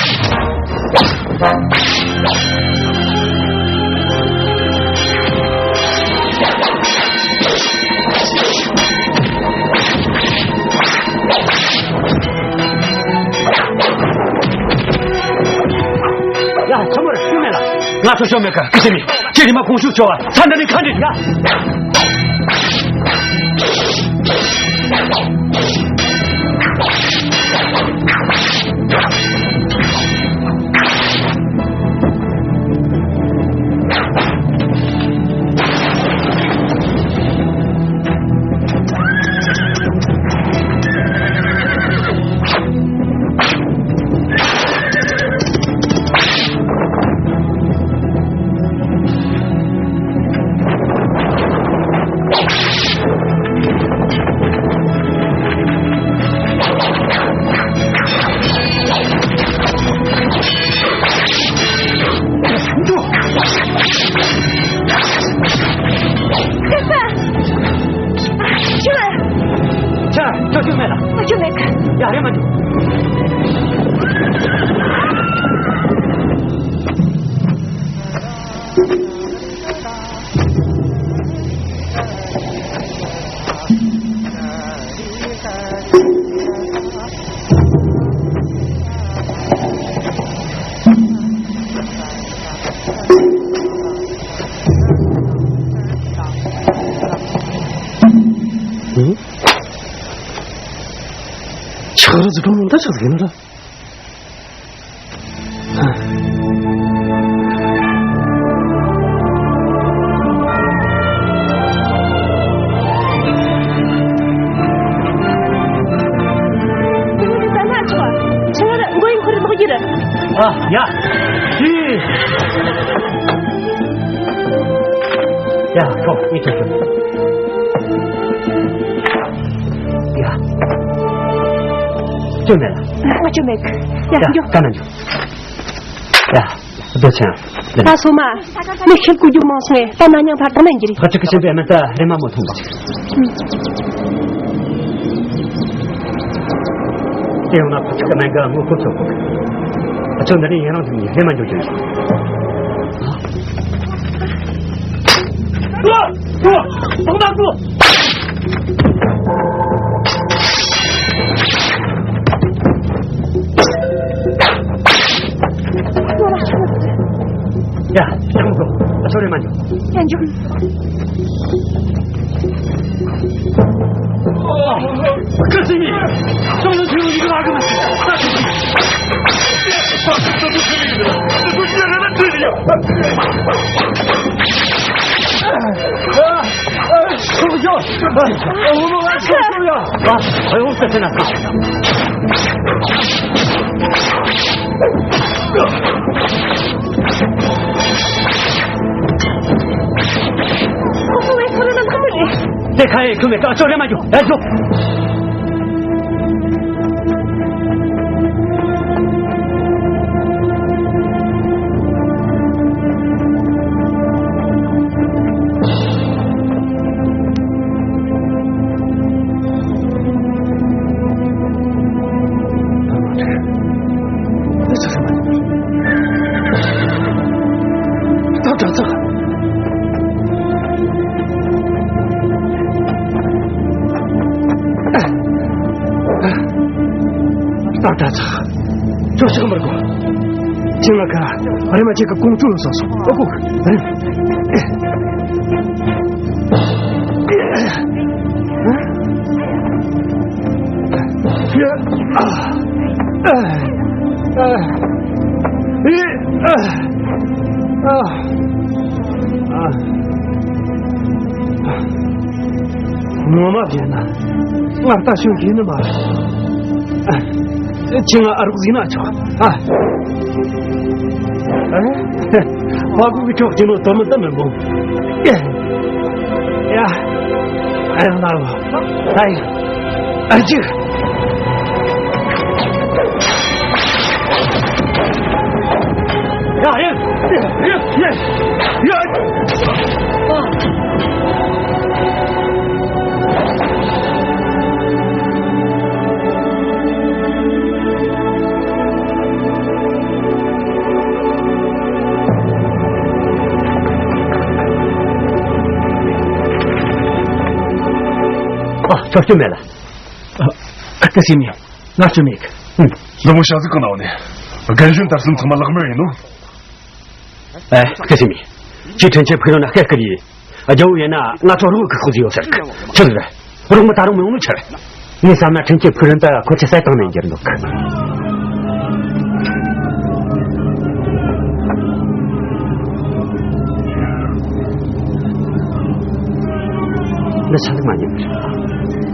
ཡ། ཚང་མར་ཤོད་མེད་ལ། ང་ཚོ་ཤོད་མེད་ཀ་ཀི་ཆེ་མི། ཁྱེད་རི་མ་གོང་ཤུགས་ཆོ་བ་ཚ་འདྲ་ནི་ཁ་འདྲི་ཡ། རེད་མ་འདུག་ཨུ། ཆག་ར་ཟི་གྲོང་ནང་ད་ཆག་ཟི་ཡིན་ན་ར། ཨ། ཡ། ཡ། ཁོ་ངས་ཁྱོད་ཁྱོད། ཡ། སྐྱོན་མེད་ལ། ང་སྐྱོན་མེད། ཡ། ཡ། འགྱོ། ག་ན་འགྱོ། ཡ། རྡོ་ཆེན། ད་སོ་མ། མི་ཤེལ་ཀུ་རྒྱུ་མང་སོང་ངས་ད་ན་མྱང་ཕར་ད་ན་འགྱུར། ཕ་ཕྲུག་གི་ཆེན་པོའི་སྨན་ད་རེ་མ་མོ་འཐུང་བ། དེ་ཡོང་ན་ཕ་ཕྲུག་གི་སྨན་ག་ངོ་ཁོ་ཚོ་ཁོ། ཨ་ཚོ་འདི་ནས་ཡན་རང་དུ་ནས་ཧེ་མ་འགྱོ་རྒྱུ་ཡིན། ཨ། ཨ། ཨ། ཨ། ཡ། ཡང་མི་དགོས། ཨ་ཚོ་རེ་མ་འགྱོ། ཡང་འགྱོ། ཁ་སི་མི། ཅང་ལ་ཐུག་ཡོད་ལ་གི་མ། ཁོ་ཚོ་བས་ཁོ་རང་ལ་ལྷག་མི་རེད། དེ་ཁ་ཡེ་ཁྱོད་མེད་ཀ་ཅོ་རེ་མ་འཇོག་ཨེ་འཇོག་སྟག་སྒྲ་ཚ། ཅོ་ཞིག་མར་གོ། ཅིང་ལ་ཁ། རེ་མ་ཅིག་གི་ཀོང་ཅུ་ལ་སོང་སོང་། ཨོ་ཀོ། རེ། ངོ་མ་བྱས་ན་ང་ལྟ་ཞོན་གྱི་ནི་མ་རེད། ཁྱེད་ང་ཨ་རོགས་ཟིན་ན་ཆོག་ཨ། ཨ། ཕ་ཁུ་གི་ཕྱོགས་ཀྱི་ནོ་དོ་མི་ལྟ་མི་འབུང་། ཡ། ཨ་ཡང་ལ་བ། ད་ཡིན། ཨ་ཅིག་ཡ་ཡིན། ཡིན། ཡིན། ཡིན། ཨ། ཆོག་རྒྱུ་མེད་ལ། ཨ། ཨ། ཀ་སི་མི། ང་ཆོ་མེད་གི། ལོ་མོ་ཤ་ཟིག་གང་ན་བ་ནས། རྒན་གཞོན་དར་སྲིན་ཚང་མ་ལག་དམར་ཡིན་ནོ། ཨེ། ཀ་སི་མི། ཁྱེད་ཕྲན་ཆེ་ཕུག་རོན་ན་སྐད་སྐད་ཡིན། རྒྱལ་བོ་ཡིན་ན་ང་ཚོ་རོགས་གི་ཁོག་ཟིག་ཡོད་ཟེར་གི། ཆི་ཟིག་རེད། རོགས་མི་ད་རུང་མི་ཡོང་ནོ་ཆི་རེད། ངས་བསམ་ན་ཕྲན་ཆེ་ཕུག་རོན་ད་ཁོ་ཚོས་བསད་བཏང་ནས་འགྱུར་འདུག་འདི་ཆ་ཟིག་མ་ཉན་པར།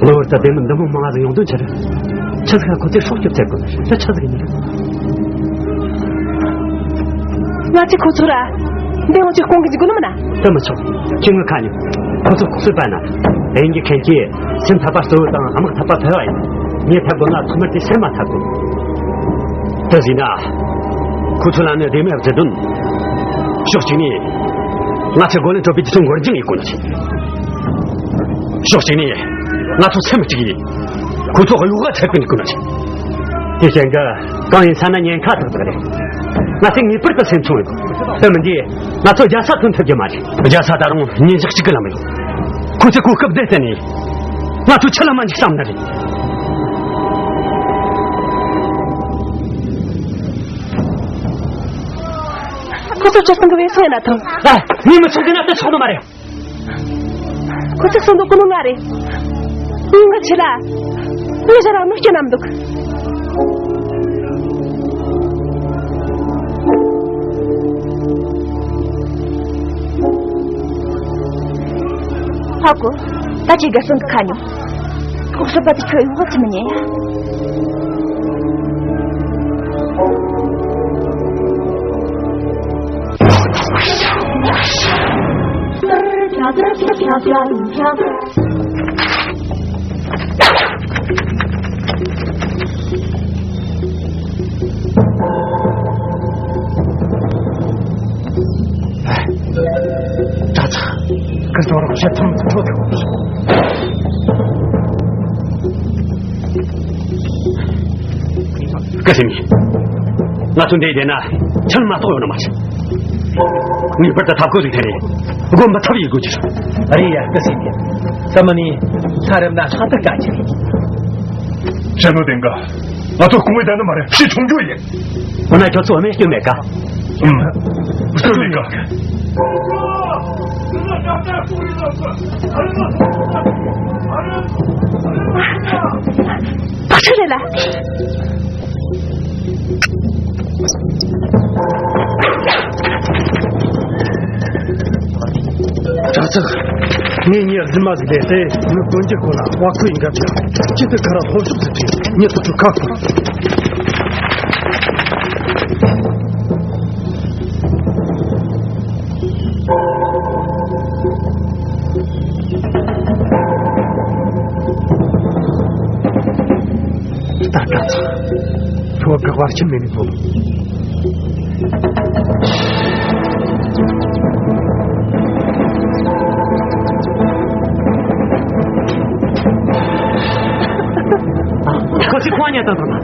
གློ་བུར་དུ་བདེ་མི་འདི་མོ་མང་ང་ཟིག་ཡོང་དོན་ཆི་རེད། ཆི་ཟིག་ཁོ་ཚོས་སྲོག་སྐྱོབ་ཚར་དགོས། འདི་ཆི་ཟིག་ཡིན་རེད། ང་ཚོས་ཁོ་ཚོ་ར་འདི་ང་ཚོས་སྐོང་གི་འཇུག་གོ་ནི་མིན་ན། དེ་མི་ཆོག་ཁྱེད་ངའི་ཁ་ཉོན། ཁོ་ཚོ་ལྐོག་གསོད་པ་ན། དབྱིན་ཇི་མཁན་གྱིས་སེམས་འཐབ་པ་གཙོ་བོ་དང་དམག་འཐབ་པ་ཕལ་བ་ཡིན། ངས་འཐབ་དགོས་ན་ཐོག་མར་དེ་ཕྱིར་མ་འཐབ་དགོས། དེ་ཟིན་ན། ཁོ་ཚོ་ལ་ནི་བདེ་མེད་བརྩེ་དོན། ཕྱོགས་གཅིག་ནས། ང་ཚོས་རྒོལ་ལན་སྤྲོད་པའི་དུས་ཚོད་འགོར་འགྱངས་ཡེད་དགོས་ན་ཆེ། ཕྱོགས་གཅིག་ནས། ང་ཚོ་སེམས་གཅིག་ཡིན། ཁོ་ཚོ་གཡོ་འགུལ་ཚད་པའི་དགོས་ན་ཆེ། དེ་བཞིན་གྱི་གང་ཡིན་ས་ན་ཉེན་ཁ་ཏག་ཏག་རེད། ང་ཚོས་ངེས་པར་དུ་སེམས་ཆུང་ཡོད། དེ་མིན་དུས་ང་ཚོ་རྒྱལ་ས་ཐོན་ཐུབ་ཀྱི་མ་རེད། རྒྱལ་ས་ད་རུང་ཉིན་ཞག་གཅིག་གི་ལམ་ཡོད། ཁོ་ཚོས་གོ་སྐབས་བདེ་བསྟན་ནས་ང་ཚོ་ཆུ་ལ་མ་འཇིགས་བསམ་ནི་རེད། ཁོ་ཚོ་ཅི་ཙམ་གྱི་བས་སོང་ཡིན་ན་ཐང་། ཨ། ངས་མི་ཚོགས་འདི་ན་ལྟ་ཆོག་ནི་མ་རེད། ཁོ་ཚོ་གསུང་འདུག་གོ་ནོ་ང་རེད། ངའི་ང་ཆེ་ལ། ངའི་ཞྭ་རང་ནུ་སྐྱེ་ནམ་འདུག་ཧ་གོ། ད་ཅི་ག་གསུང་གི་ཁ་ཉོ། ཁོག་སོ་པ་དེ་ཁྱོད་ཡོང་བ་ཚིམ་མི་ཉན་ཡ། ད་ཚ། ཁིར་ཚོ་རོགས་བྱེད་ཐུབ་ཐུབ་ཐུབ། སྐུ་སྲིང་། ང་ཚོ་འདིར་བསྡད་ན་ཆང་མ་གཏོགས་ཡོད་ནི་མ་རེད། ངེས་པར་དུ་ཐབས་བཀོད་ཅིག་དེ་རེད། སྒོམ་མི་ཐབས་ཡིན་དགོས་ཀྱི་རེད། རེད་ཡ་སྐུ་སྲིང་། ད་མ་ནི་ས་རབ་ན་ལྷ་དར་དཀའ་ཆེ་རེད། བྱས་ནོ་དེང་ག་ང་ཚོ་སྐུ་ངོ་བསྡད་ནི་མ་རེད། ཕྱི་ཆུང་རྒྱུ་ཡིན། འོ་ན་ཁྱོད་ཚོ་བུད་མེད་སྐྱོན་མེད་ཀ། ཨུམ། སྐྱོན་མེད་ཀ། ཕ་ཆུ་རེད་ལ། གྲྭ་ཚག་ངས་ངའི་རྫུན་མ་ཟིག་ལས་ཏེ་ངའི་དཀོན་སྒྱུར་ཁོ་ན་བ་ཁོ་ཡིན་ག་ཅི་ཅི་ཏི་ཁ་ར་ལྷོ་ཕྱོགས་ཟིག་ཅི་ངས་ཐུག་ཆུ་ཁ་ཁོ། ད་ག་ཚོད་ཁྱོད་དགག་པར་ཁྱིམ་མེད་ནི་ཐོབ། ཁོ་ཚོས་ཁོང་ཉལ་དང་དང་།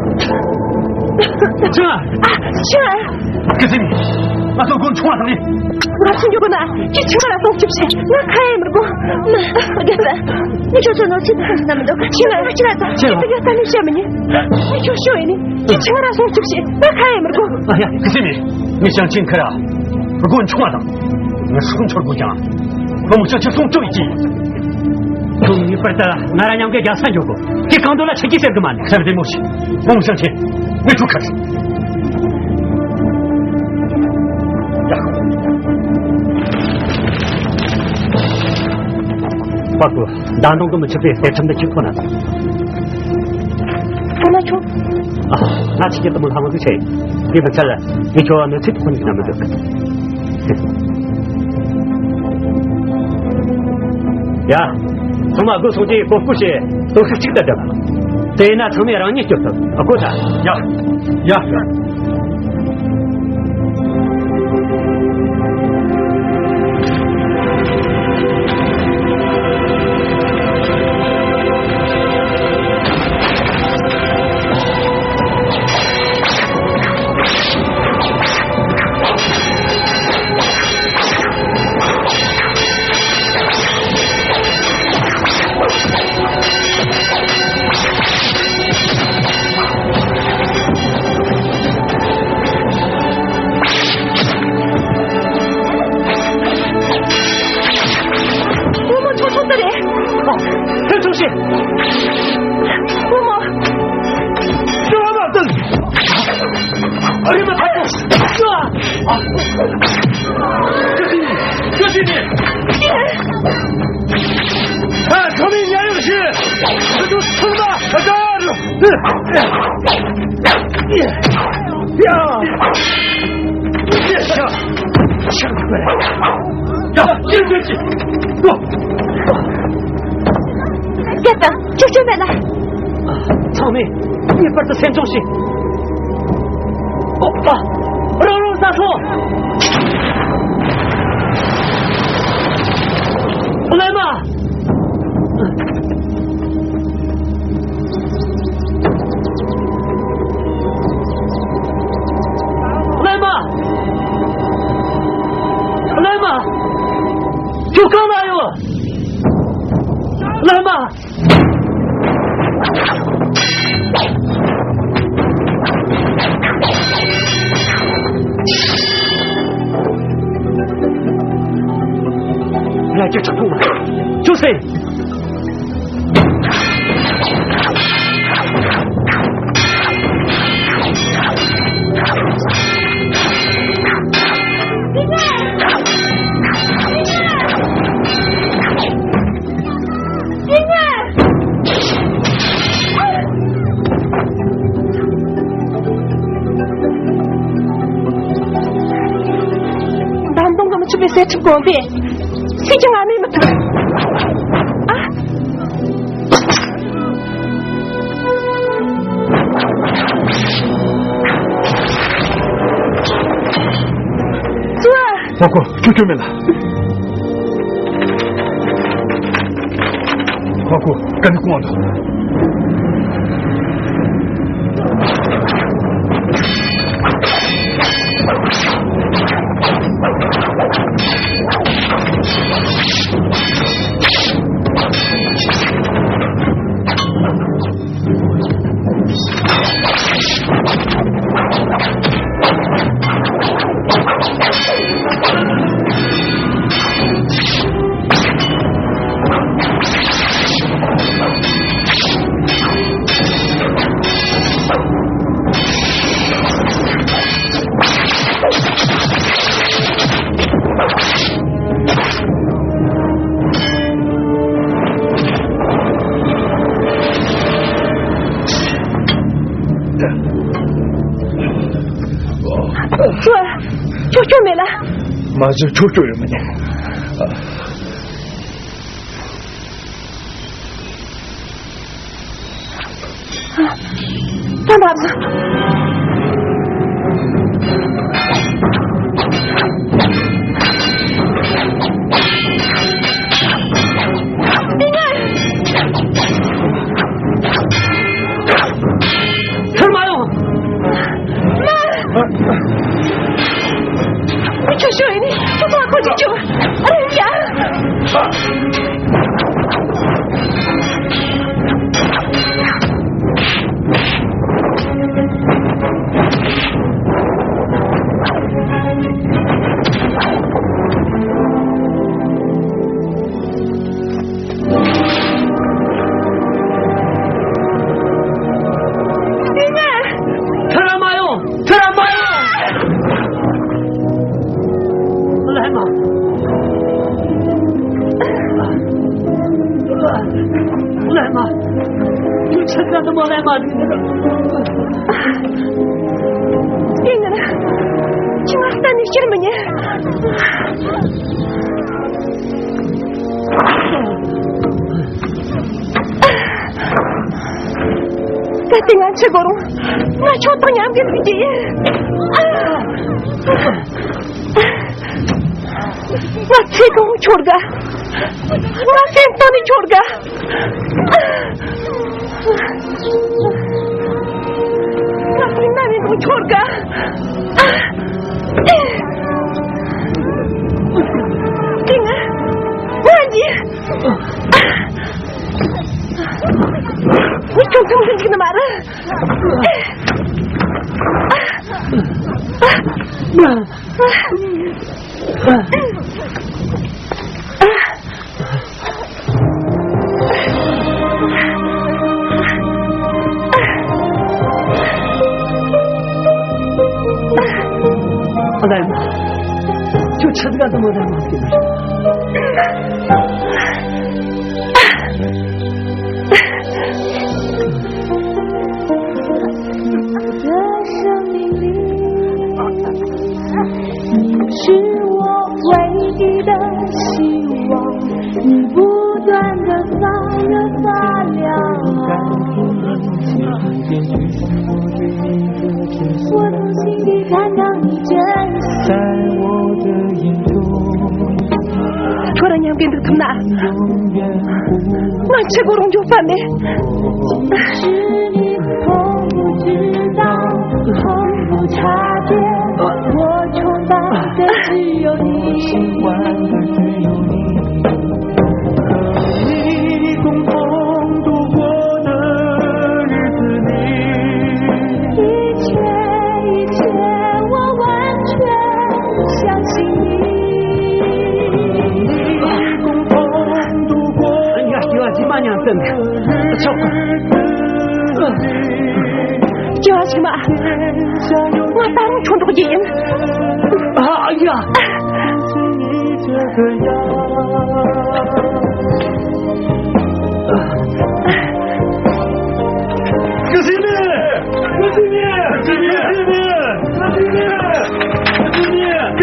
ཅི། ཅི། སྐུ་སྲིང་། ང་ཚོ་དགོན་ཆུང་བ་དང་ནི། ང་ཚོ་འགྱོ་དགོས་ན་ཅི་ཆུང་བ་ལ་སོང་ཅིག་བྱེད། ང་ཁ་ཡེ་མི་དགོས། རྒན་ལགས། ངས་ཁྱོད་ཚོ་ནོར་འཁྲུལ་དུ་ཕན་གྱི་ན་མི་འདུག་ཁྱེད་ལ་ཁྱེད་ལ་ད་ཁྱེད་ལ་ད་ནི་བཤད་མི་ཉན། ཁྱོད་ཤོད་ཡིན་ནི་ཅི་ཆུང་བ་ལ་སོང་ཅིག་བྱེད། ང་ཁ་ཡེ་མི་དགོས། ཨ་ཡ་སྐུ་སྲིང་། ངས་ཞང་ཆེན་ཁ་ར་དགོན་ཆུང་བ་དང་། ངས་སྲོག་འཆོར་དགོས་ཀྱང་། ཁོ་མོ་ཞང་ཆེན་སྲུང་སྐྱོབ་ཡིན་གྱི། ཁྱོད་ངེས་པར་དུ་ང་རང་མཉམ་གི་རྒྱལ་ས་འགྱོ་དགོས། ཁྱེད་གང་འདོད་ལ་ཆེ་གི་ཟེར་གི་མ་ནི། ཁྱེད་བདེ་མོ་ཞིག་ཁོ་མོ་ཞང་ཆེན་ངས་ཐུག་ཁ་ཞིག་ཡ། པ་ཀུ། ད་དུང་གི་མི་ཆུ་པའི་གསེར་ཁྲམ་འདི་གཅིག་ཁོ་ན། ཁོ་ན་ཆུ། ཨ། ང་ཆེ་གི་དུ་མོ་ལྷ་མོ་ཟིག་ཆེ། འདི་མི་ཚད་ལ་ངས་ཁྱོད་གནོད་འཚེ་ཐུག་ཁོ་ནི་ན་མི་འདུག་ཡ། ཚང་མ་སྒོ་སོང་རྗེས་གོ་སྐུ་བྱེད། དོ་ཤུགས་གཅིག་ཏུ་བསྒྲིལ། དེས་ན་ཚང་མས་རང་ཉིད་སྐྱོབ་ཐུབ། ཨ་ཁོ་ད། ཡ། ཡ། བུ་མོ་ཆུང་ཆུང་དེ་རེད། ཨ། ཐེ་ཆུང་ཞིག་བུ་མོ། ཨ་རེ་མ་ཐག་ཨ། ཅི་ཞིག་ནི། ཅི་ཞིག་ནི། ཨ། ཁོ་མོའི་ཉལ་ཡག་ཞིག་ཁོ་ཚོ་ཚང་མ་ཨ་ད་རུ། ཡ། ཡ། ཡ། ཡ། སྐད་དང་ཅིག་ཅིག་མེད་ན། ཚང་མས་ངེས་པར་དུ་སེམས་ཆུང་བྱེད། ཨོ་པ། རང་རང་ས་སོ། ལེ་མ། ཅི་ཆག་ཐུག་མ། ཅུ་སེ། འདམ་དོང་གི་མི་ཆུ་པའི་སེར་ཁྲིབ་གོང་དེ། སྲིད་ཀྱི་ང་མེད་མི་ཐུབ། ཨ། ཙུའ། ཧོ་ཁོ་ཁྱོད་ཁྱོད་མེད་ལ། ཧོ་ཁོ་ཀ་ནི་ཀོང་དང་ཁྱོད། ཁྱོད་ཁྱོད་མེད་ལ། མ་གཞི་ཁྱོད་ཁྱོད་ཡོད་མ་ཉན། ད་མ་བཟོ། ཚུར་མ་ཡོང་། མ། ཁྱོད་ཤོད་ཡིན་ནི་ཁྱོད་ཚོ་ཁོ་ཅིག་ཅུ། ཨ་རེ་ཡ། ཐར་མ་ཡོང་། ཐར་མ་ཡོང་། ལས་མ། ལས་མ། ཁྱོད་ཆ་ཚང་དུ་མ་ལས་མ་རེད། ཡིན་ན། ཁྱོད་ང་གཏན་ནས་ཕྱིར་མི་ཉན། ད་ལྟ་ང་འཆི་དགོས་རུང་། ང་ཁྱོད་དང་མཉམ་གི་འདུག་རྒྱུ་ཡིན། ང་ཚེ་གང་ཁྱོད་དགའ། ང་སེམས་གཏིང་ནས་ཁྱོད་དགའ། ང་སེམས་ན་ནས་ཁྱོད་དགའ། དེ་ང་ང་འདི། ངས་ཁྱོད་ཚང་མ་འགྲིག་ནི་མ་རེད། ཨ་ལས་མ། ཁྱོད་ཆི་ཟིག་ག་དུ་མོ་ཟེར་མ་ཟེར། ཁྱོད་རང་མཉམ་གི་འདུག་ཐུབ་ན། ང་ཆེ་གོ་རང་འཇོག་པ་མེད། ཆོག་སྐྱོ་བ་ཞིག་མ། ང་ད་རུང་ཁྱོད་འགྲོགས་ཀྱི་ཡིན། ཨ་ཡ། སྐུ་ཚེ་མེད། སྐུ་ཚེ་མེད། སྐུ་ཚེ་མེད། སྐུ་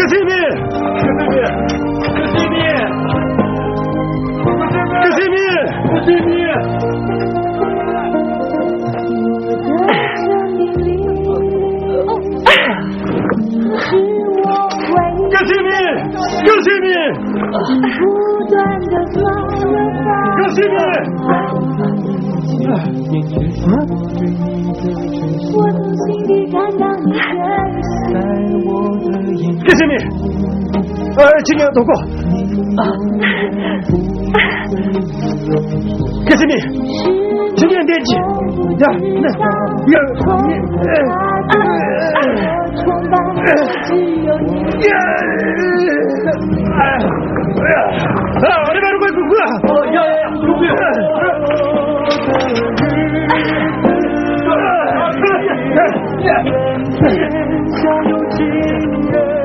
ཚེ་མེད། སྐུ་ཚེ་མེད། སྐུ་ཚེ་མེད། སྐུ་ཚེ་མེད། སྐུ་ཚེ་མེད། སྐུ་ཚེ་མེད། སྐུ་ཚེ་མེད། སྐུ་ཚེ་མེད། སྐུ་ཚེ་མེད། སྐུ་ཚེ་མེད། ཨ། ཁྱེད་ཉིད་དོ་གོ། སྐུ་ཚེ་མེད། ཁྱེད་ཉིད་འདེད་ཀྱི། ཡ། ཡ། ཡ།